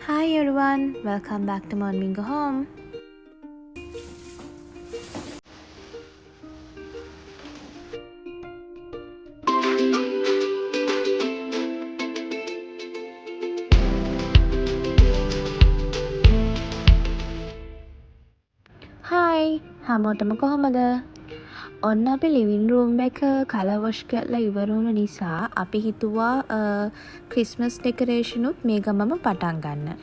Hi everyone, welcome back to Monmingo Home. Hi, හැමෝටම කොහොමද? ඔන්න අපි ලිවින් රූම් එක කලර් වොෂ් කරලා ඉවර වුණ නිසා අපි හිතුවා ක්‍රිස්මස් ඩෙකරේෂනුත් මේ ගමන්ම පටන් ගන්න.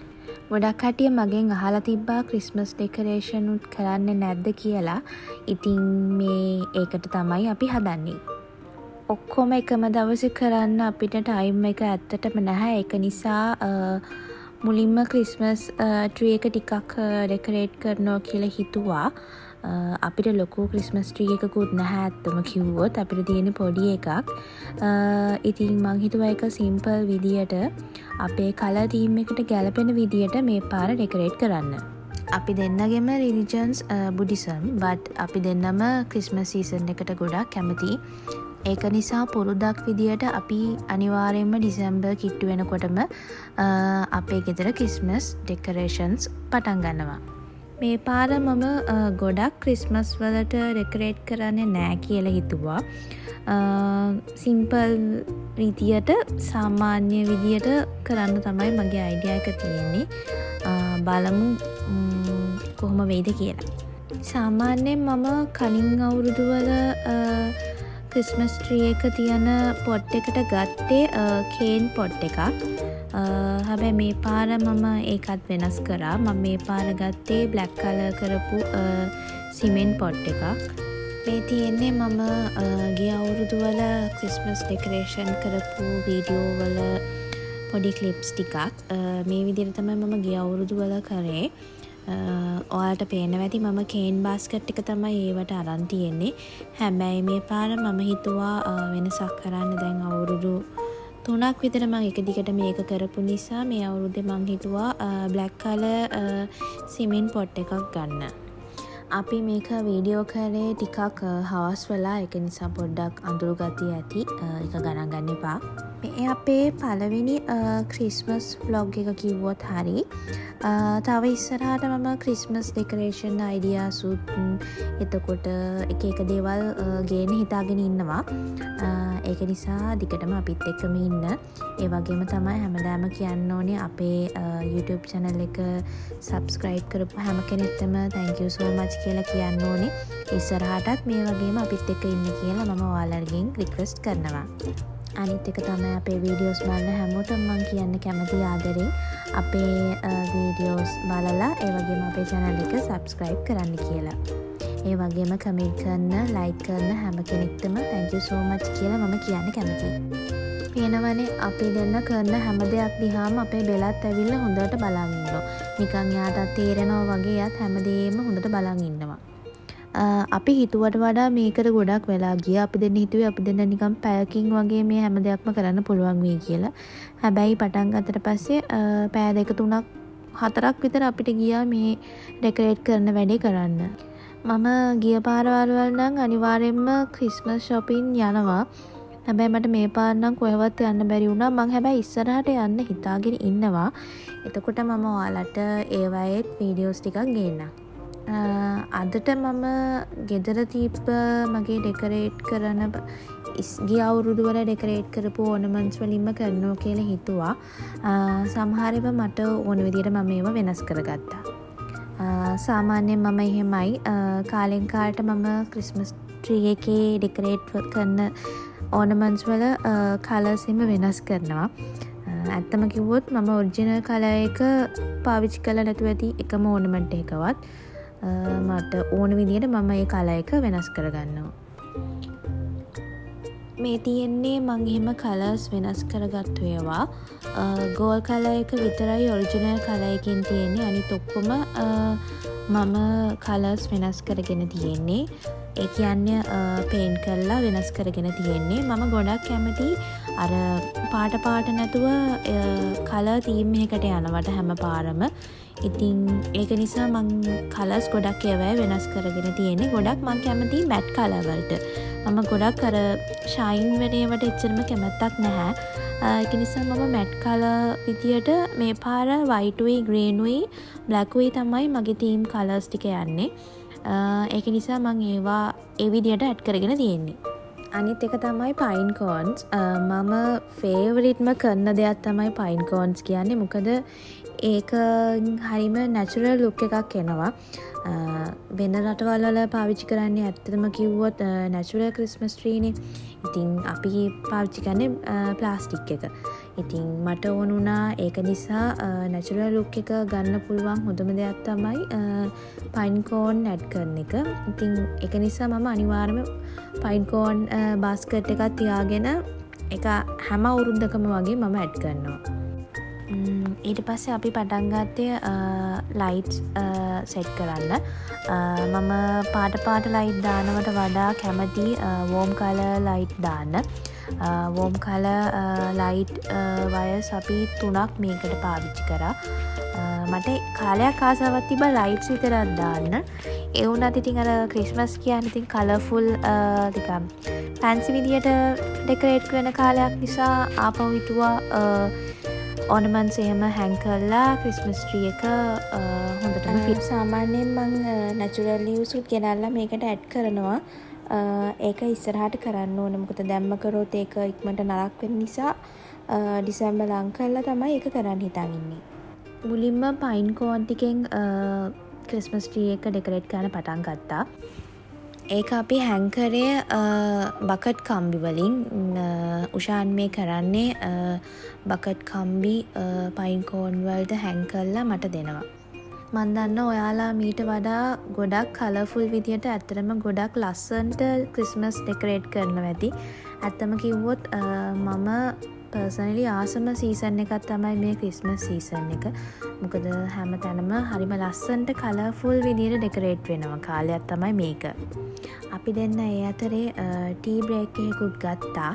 ගොඩක් කට්ටිය මගෙන් අහලා තිබ්බා ක්‍රිස්මස් ඩෙකරේෂනුත් කරන්නේ නැද්ද කියලා. ඉතින් මේ ඒකට තමයි අපි හදන්නේ. ඔක්කොම එකම දවසේ කරන්න අපිට ටයිම් එක ඇත්තටම නැහැ. ඒක නිසා මුලින්ම ක්‍රිස්මස් ට්‍රී එක ටිකක් ඩෙකරේට් කරනවා කියලා හිතුවා. අපිට ලොකු ක්‍රිස්මස් ට්‍රී එකකුත් නැහැ ඇත්තම කිව්වොත්. අපිට තියෙන්නේ පොඩි එකක්. ඉතින් මං හිතුවා ඒක සිම්පල් විදියට අපේ කලර් තීම් එකට ගැලපෙන විදියට මේ පාර ඩෙකරේට් කරන්න. අපි දෙන්නගෙම රිලිජන්ස් බුඩිසම්, බට් අපි දෙන්නම ක්‍රිස්මස් සීසන් එකට ගොඩක් කැමතියි. ඒක නිසා පුරුද්දක් විදියට අපි අනිවාර්යයෙන්ම ඩිසැම්බර් කිට්ටු වෙනකොටම අපේ ගෙදර ක්‍රිස්මස් ඩෙකරේෂන්ස් පටන් ගන්නවා. මේ පාර මම ගොඩක් ක්‍රිස්මස් වලට ඩෙකරේට් කරන්නේ නෑ කියලා හිතුවා. සිම්පල් විදියට, සාමාන්‍ය විදියට කරන්න තමයි මගේ අයිඩියා එක තියෙන්නේ. බලමු කොහොම වෙයිද කියලා. සාමාන්‍යයෙන් මම කලින් අවුරුදු වල ක්‍රිස්මස් ට්‍රී එක තියන පොට් එකට ගත්තේ කේන් පොට් එකක්. හැබැයි මේ පාර මම ඒකත් වෙනස් කරා. මම මේ පාර ගත්තේ බ්ලැක් කලර් කරපු සිමෙන්ට් පොට් එකක්. මේ තියෙන්නේ මම ගිය අවුරුදු වල ක්‍රිස්මස් ඩෙකරේෂන් කරපු වීඩියෝ වල පොඩි ක්ලිප්ස් ටිකක්. මේ විදිහට තමයි මම ගිය අවුරුදු වල කරේ. ඔයාලට පේනවා ඇති මම කේන් බාස්කට් එක තමයි ඒවට අරන් තියෙන්නේ. හැබැයි මේ පාර මම හිතුවා වෙනසක් කරන්න. දැන් අවුරුදු 3ක් විතර මං එක දිගට මේක කරපු නිසා මේ අවුරුද්දේ මං හිතුවා බ්ලැක් කලර් සිමෙන්ට් පොට් එකක් ගන්න. අපි මේක වීඩියෝ කරේ ටිකක් හවස් වෙලා. ඒක නිසා පොඩ්ඩක් අඳුරු ගතිය ඇති. ඒක ගණන් ගන්න එපා. මේ අපේ පළවෙනි ක්‍රිස්මස් ව්ලොග් එක කිව්වොත් හරි. තව ඉස්සරහට මම ක්‍රිස්මස් ඩෙකරේෂන් අයිඩියාසුත් එතකොට එක එක දේවල් ගේන්න හිතාගෙන ඉන්නවා. ඒක නිසා දිගටම අපිත් එක්කම ඉන්න. ඒ වගේම තමයි හැමදාම කියන්න ඕනේ අපේ YouTube channel එක subscribe කරපු හැම කෙනෙක්ටම thank you so much කියලා කියන්න ඕනේ. ඉස්සරහටත් මේ වගේම අපිත් එක්ක ඉන්න කියලා මම ඔයාලගෙන් රික්වෙස්ට් කරනවා. අනිත් එක තමයි අපේ වීඩියෝස් බලන හැමෝටම මං කියන්න කැමති ආදරෙන් අපේ වීඩියෝස් බලලා ඒ වගේම අපේ channel එක subscribe කරන්න කියලා. ඒ වගේම කමෙන්ට් කරන, ලයික් කරන හැම කෙනෙක්ටම thank you so much කියලා මම කියන්න කැමතියි. පේනවනේ අපි දෙන්න කරන හැම දෙයක් දිහාම අපේ බෙලත් ඇවිල්ලා හොඳට බලන් ඉන්නවා. නිකන් එයාටත් තේරෙනවා වගේ එයාත් හැමදේම හොඳට බලන් ඉන්නවා. අපි හිතුවට වඩා මේකට ගොඩක් වෙලා ගියා. අපි දෙන්න හිතුවේ අපි දෙන්න නිකන් පැයකින් වගේ මේ හැම දෙයක්ම කරන්න පුළුවන් වෙයි කියලා. හැබැයි පටන් ගත්තට පස්සේ පැය දෙක තුනක් හතරක් විතර අපිට ගියා මේ ඩෙකරේට් කරන වැඩේ කරන්න. මම ගිය පාරවල් වල නම් අනිවාර්යයෙන්ම ක්‍රිස්මස් ෂොපින් යනවා. හැබැයි මට මේ පාර නම් කොහෙවත් යන්න බැරි වුණා. මං හැබැයි ඉස්සරහට යන්න හිතාගෙන ඉන්නවා. එතකොට මම ඔයාලට ඒවයෙත් වීඩියෝස් ටිකක් ගේන්නම්. අදට මම ගෙදර තිබ්බ මගේ ඩෙකරේට් කරන ගිය අවුරුදු වල ඩෙකරේට් කරපු ඕනමන්ට්ස් වලින්ම කරනවා කියලා හිතුවා. සමහර ඒවා මට ඕන විදියට මම ඒවා වෙනස් කරගත්තා. සාමාන්‍යයෙන් මම එහෙමයි. කාලෙන් කාලට මම ක්‍රිස්මස් ට්‍රී එකේ ඩෙකරේට් කරන ඕනමන්ට්ස් වල කලර්ස් එහෙම වෙනස් කරනවා. ඇත්තම කිව්වොත් මම ඔරිජිනල් කලර් එක පාවිච්චි කරලා නැතුව ඇති එකම ඕනමන්ට් එකවත්. මට ඕන විදියට මම ඒ කලර් එක වෙනස් කරගන්නවා. මේ තියෙන්නේ මං එහෙම කලර්ස් වෙනස් කරගත්තු ඒවා. ගෝල්ඩ් කලර් එක විතරයි ඔරිජිනල් කලර් එකකින් තියෙන්නේ. අනිත් ඔක්කොම මම කලර්ස් වෙනස් කරගෙන තියෙන්නේ. ඒ කියන්නේ පේන්ට් කරලා වෙනස් කරගෙන තියෙන්නේ. මම ගොඩක් කැමති අර පාට පාට නැතුව කලර් තීම් එකකට යනවට හැම පාරම. ඉතින් ඒක නිසා මං කලර්ස් ගොඩක් ඒවායේ වෙනස් කරගෙන තියෙන්නේ. ගොඩක් මං කැමතියි මැට් කලර් වලට. මම ගොඩක් අර ෂයින් වෙන ඒවට එච්චරම කැමැත්තක් නැහැ. ඒක නිසා මම මැට් කලර් විදියට මේ පාර වයිටුයි ග්‍රීනුයි බ්ලැකුයි තමයි මගේ තීම් කලර්ස් ටික යන්නේ. ඒක නිසා මං ඒවා ඒ විදියට ඇඩ් කරගෙන තියෙන්නේ. අනිත් එක තමයි පයින් කෝන්ස්. මම ෆේවරිට්ම කරන දෙයක් තමයි පයින් කෝන්ස් කියන්නේ. මොකද ඒක හරිම නැචරල් ලුක් එකක් එනවා. වෙන රටවල් වල පාවිච්චි කරන්නේ ඇත්තටම කිව්වොත් නැචරල් ක්‍රිස්මස් ට්‍රීනේ. ඉතින් අපි පාවිච්චි කරන්නේ ප්ලාස්ටික් එක. ඉතින් මට ඕන වුණා ඒක නිසා නැචරල් ලුක් එක ගන්න පුළුවන් හොඳම දෙයක් තමයි පයින් කෝන් ඇඩ් කරන එක. ඉතින් ඒක නිසා මම අනිවාර්යයෙන්ම පයින් කෝන් බාස්කට් එකක් තියාගෙන ඒක හැම අවුරුද්දකම වගේ මම ඇඩ් කරනවා. ඊට පස්සේ අපි පටන් ගත්තේ ලයිට්ස් සෙට් කරන්න. මම පාට පාට ලයිට් දානවට වඩා කැමති වෝම් කලර් ලයිට් දාන්න. වෝම් කලර් ලයිට් වයර්ස් අපි තුනක් මේකට පාවිච්චි කරා. මට කාලයක් ආසාවක් තිබ්බා ලයිට්ස් විතරක් දාන්න. ඒ වුණත් ඉතින් අර ක්‍රිස්මස් කියන්නේ ඉතින් කලර්ෆුල් ටිකක් ෆැන්සි විදියට ඩෙකරේට් වෙන කාලයක් නිසා ආපහු හිතුවා ඕනමන්ට්ස් එහෙම හැං කරලා ක්‍රිස්මස් ට්‍රී එක හොඳටම සාමාන්‍යයෙන් මං නැචරල් ලීව්සුත් ගෙනල්ලා මේකට ඇඩ් කරනවා. ඒක ඉස්සරහට කරන්න ඕන. මොකද දැන්ම කරොත් ඒක ඉක්මනට නරක වෙන නිසා ඩිසැම්බර් ලං කරලා තමයි ඒක කරන්න හිතන් ඉන්නේ. මුලින්ම පයින් කෝන් ටිකෙන් ක්‍රිස්මස් ට්‍රී එක ඩෙකරේට් කරන්න පටන් ගත්තා. ඒක අපි හැං කරේ බකට් කම්බි වලින්. උෂාන් මේ කරන්නේ බකට් කම්බි පයින් කෝන් වලට හැං කරලා මට දෙනවා. මං දන්නවා ඔයාලා මීට වඩා ගොඩක් කලර්ෆුල් විදියට, ඇත්තටම ගොඩක් ලස්සනට ක්‍රිස්මස් ඩෙකරේට් කරනවා ඇති. ඇත්තම කිව්වොත් මම පර්සනලි ආසම සීසන් එකක් තමයි මේ ක්‍රිස්මස් සීසන් එක. මොකද හැම තැනම හරිම ලස්සනට කලර්ෆුල් විදියට ඩෙකරේට් වෙනවා කාලයක් තමයි මේක. අපි දෙන්න ඒ අතරේ ටී බ්‍රේක් එකකුත් ගත්තා.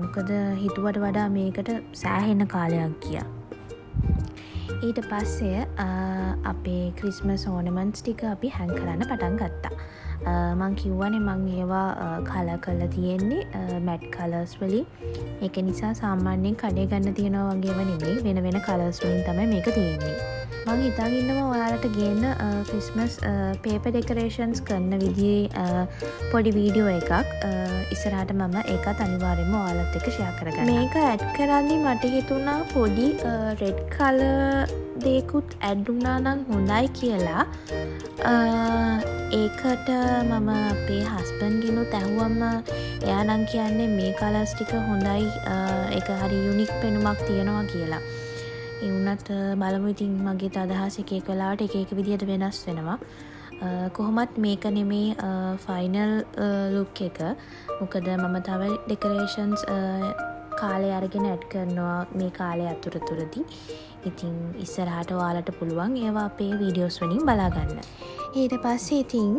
මොකද හිතුවට වඩා මේකට සෑහෙන කාලයක් ගියා. ඊට පස්සේ අපේ ක්‍රිස්මස් ඕනමන්ට්ස් ටික අපි හැං කරන්න පටන් ගත්තා. මං කිව්වනේ මං ඒවා කලර් කරලා තියෙන්නේ මැට් කලර්ස් වලින්. ඒක නිසා සාමාන්‍යයෙන් කඩේ ගන්න තියෙනවා වගේම නෙමෙයි, වෙන වෙන කලර්ස් වලින් තමයි මේක තියෙන්නේ. මං හිතන් ඉන්නවා ඔයාලට ගේන්න ක්‍රිස්මස් පේපර් ඩෙකරේෂන්ස් කරන විදිහේ පොඩි වීඩියෝ එකක්. ඉස්සරහට මම ඒකත් අනිවාර්යයෙන්ම ඔයාලත් එක්ක ෂෙයා කරගන්නම්. මේක ඇඩ් කරද්දි මට හිතුණා පොඩි රෙඩ් කලර් දෙයකුත් ඇඩ් වුණා නම් හොඳයි කියලා. ඒකට මම අපේ හස්බන්ඩ්ගෙනුත් ඇහුවම එයා නම් කියන්නේ මේ කලර්ස් ටික හොඳයි, ඒක හරි යුනික් පෙනුමක් තියෙනවා කියලා. ඒ වුණත් බලමු ඉතින්, මගේත් අදහස් එක එක වෙලාවට එක එක විදිහට වෙනස් වෙනවා. කොහොමත් මේක නෙමෙයි ෆයිනල් ලුක් එක. මොකද මම තව ඩෙකරේෂන්ස් කාලය අරගෙන ඇඩ් කරනවා මේ කාලය අතරතුරදී. ඉතින් ඉස්සරහට ඔයාලට පුළුවන් ඒවා අපේ වීඩියෝස් වලින් බලා ගන්න. ඊට පස්සේ ඉතින්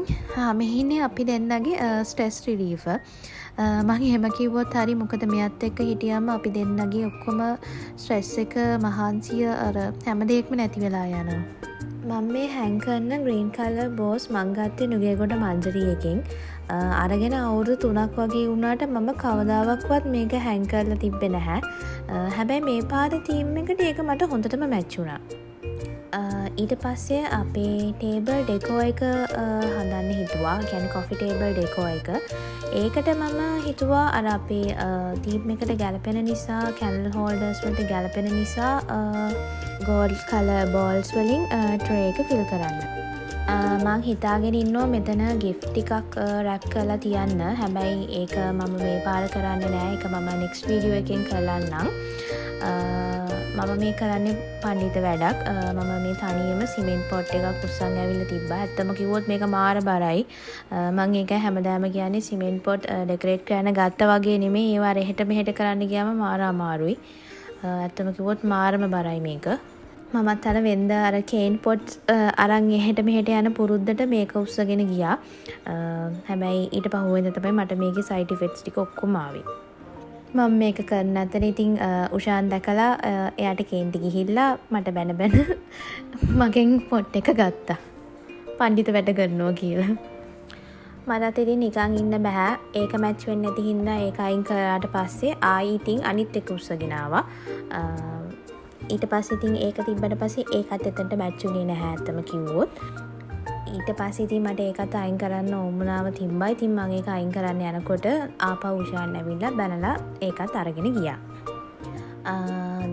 මෙහෙන්නේ අපි දෙන්නගේ ස්ට්‍රෙස් රිලීෆර්. මං එහෙම කිව්වොත් හරි, මොකද මෙයත් එක්ක හිටියම අපි දෙන්නගේ ඔක්කොම ස්ට්‍රෙස් එක, මහන්සිය, අර හැම දෙයක්ම නැති වෙලා යනවා. මං මේ හැං කරන ග්‍රීන් කලර් බෝස් මං ගත්තේ නුගේගොඩ මංජරි එකෙන්. අරගෙන අවුරුදු 3ක් වගේ වුණාට මම කවදාවක්වත් මේක හැං කරලා තිබ්බේ නැහැ. හැබැයි මේ පාර තීම් එකට ඒක මට හොඳටම මැච් වුණා. ඊට පස්සේ අපේ ටේබල් ඩෙකෝ එක හදන්න හිතුවා. ඒ කියන්නේ කොෆි ටේබල් ඩෙකෝ එක. ඒකට මම හිතුවා අර අපේ තීම් එකට ගැලපෙන නිසා, කැන්ඩල් හෝල්ඩර්ස් වලට ගැලපෙන නිසා ගෝල්ඩ් කලර් බෝල්ස් වලින් ට්‍රේ එක ෆිල් කරන්න. මං හිතාගෙන ඉන්නවා මෙතන ගිෆ්ට් ටිකක් රැප් කරලා තියන්න. හැබැයි ඒක මම මේ පාර කරන්නේ නෑ. ඒක මම නෙක්ස්ට් වීඩියෝ එකෙන් කරන්නම්. මම මේ කරන්නේ පණ්ඩිත වැඩක්. මම මේ තනියම සිමෙන්ට් පොට් එකක් උස්සන් ඇවිල්ලා තිබ්බා. ඇත්තම කිව්වොත් මේක මාර බරයි. මං ඒකයි හැමදාම කියන්නේ සිමෙන්ට් පොට් ඩෙකරේට් කරන්න ගත්තා වගේ නෙමෙයි. ඒවා අර එහෙට මෙහෙට කරන්න ගියාම මාර අමාරුයි. ඇත්තම කිව්වොත් මාරම බරයි මේක. මමත් අර වෙන්ද අර කේන් පොට් අරන් එහෙට මෙහෙට යන පුරුද්දට මේක උස්සගෙන ගියා. හැබැයි ඊට පහුවෙන්ද තමයි මට මේකේ සයිඩ් ඉෆෙක්ට්ස් ටික ඔක්කොම ආවේ. මම මේක කරන අතර ඉතින් උෂාන් දැකලා එයාට කේන්ති ගිහිල්ලා මට බැන බැන මගෙන් පොට් එක ගත්තා. පණ්ඩිත වැඩ කරනවා කියලා. මටත් ඉතින් නිකන් ඉන්න බැහැ. ඒක මැච් වෙන්නේ නැති හින්දා ඒක අයින් කරාට පස්සේ ආයි ඉතින් අනිත් එක උස්සගෙන ආවා. ඊට පස්සේ ඉතින් ඒක තිබ්බට පස්සේ ඒකත් එතනට මැච් වුණේ නැහැ ඇත්තම කිව්වොත්. ඊට පස්සේ ඉතින් මට ඒකත් අයින් කරන්න උවමනාව තිබ්බා. ඉතින් මං ඒක අයින් කරන්න යනකොට ආපහු උෂාන් ඇවිල්ලා බැනලා ඒකත් අරගෙන ගියා.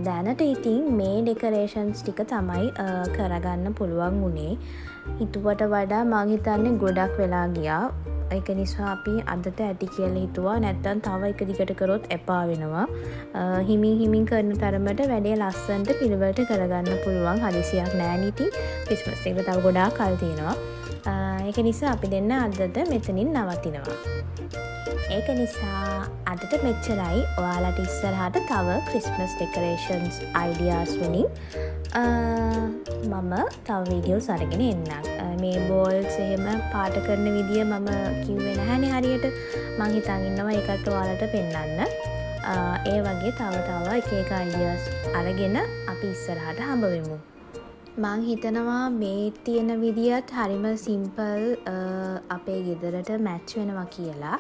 දැනට ඉතින් මේ ඩෙකරේෂන්ස් ටික තමයි කරගන්න පුළුවන් වුණේ. හිතුවට වඩා මං හිතන්නේ ගොඩක් වෙලා ගියා. ඒක නිසා අපි අදට ඇති කියලා හිතුවා. නැත්තම් තව එක දිගට කරොත් එපා වෙනවා. හිමින් හිමින් කරන තරමට වැඩේ ලස්සනට පිළිවෙලට කරගන්න පුළුවන්. හදිසියක් නෑනේ ඉතින්. ක්‍රිස්මස් එකට තව ගොඩාක් කල් තියෙනවා. ඒක නිසා අපි දෙන්න අදට මෙතනින් නවතිනවා. ඒක නිසා අදට මෙච්චරයි. ඔයාලට ඉස්සරහට තව ක්‍රිස්මස් ඩෙකරේෂන්ස් අයිඩියාස් වලින් මම තව වීඩියෝස් අරගෙන එන්නම්. මේ බෝල්ස් එහෙම පාට කරන විදිය මම කිව්වේ නැහැනේ හරියට. මං හිතන් ඉන්නවා ඒකත් ඔයාලට පෙන්නන්න. ඒ වගේ තව තව එක එක අයිඩියාස් අරගෙන අපි ඉස්සරහට හම්බ වෙමු. මං හිතනවා මේ තියෙන විදියත් හරිම සිම්පල්, අපේ ගෙදරට මැච් වෙනවා කියලා.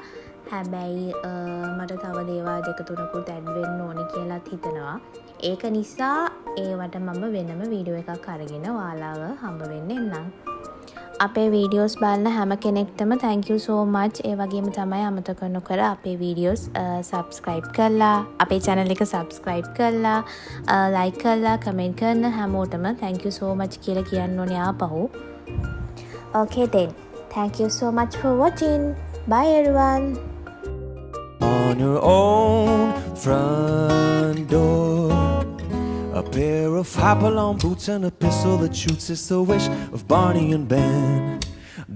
හැබැයි මට තව දේවල් දෙක තුනකුත් ඇඩ් වෙන්න ඕනේ කියලත් හිතෙනවා. ඒක නිසා ඒවට මම වෙනම වීඩියෝ එකක් අරගෙන ඔයාලව හම්බ වෙන්න එන්නම්. අපේ වීඩියෝස් බලන හැම කෙනෙක්ටම thank you so much. ඒ වගේම තමයි අමතක නොකර අපේ වීඩියෝස් සබ්ස්ක්‍රයිබ් කරලා, අපේ channel එක සබ්ස්ක්‍රයිබ් කරලා, ලයික් කරලා, කමෙන්ට් කරන හැමෝටම thank you so much කියලා කියන්න ඕනේ ආපහු. Okay then. Thank you so much for watching. Bye everyone. On her own front door. A pair of hopalong boots and a pistol that shoots is the wish of Barney and Ben.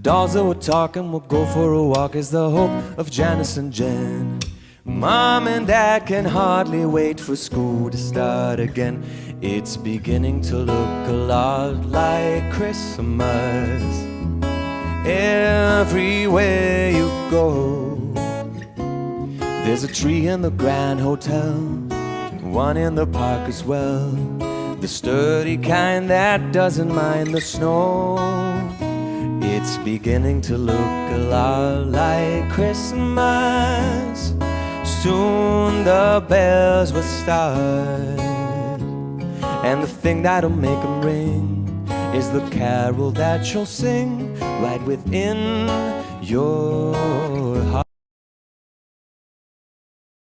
Dolls that would talk and would go for a walk is the hope of Janice and Jen. Mom and Dad can hardly wait for school to start again. It's beginning to look a lot like Christmas everywhere you go. There's a tree in the Grand Hotel, one in the park as well. The sturdy kind that doesn't mind the snow. It's beginning to look a lot like Christmas. Soon the bells will start, and the thing that'll make 'em ring is the carol that you'll sing right within your heart.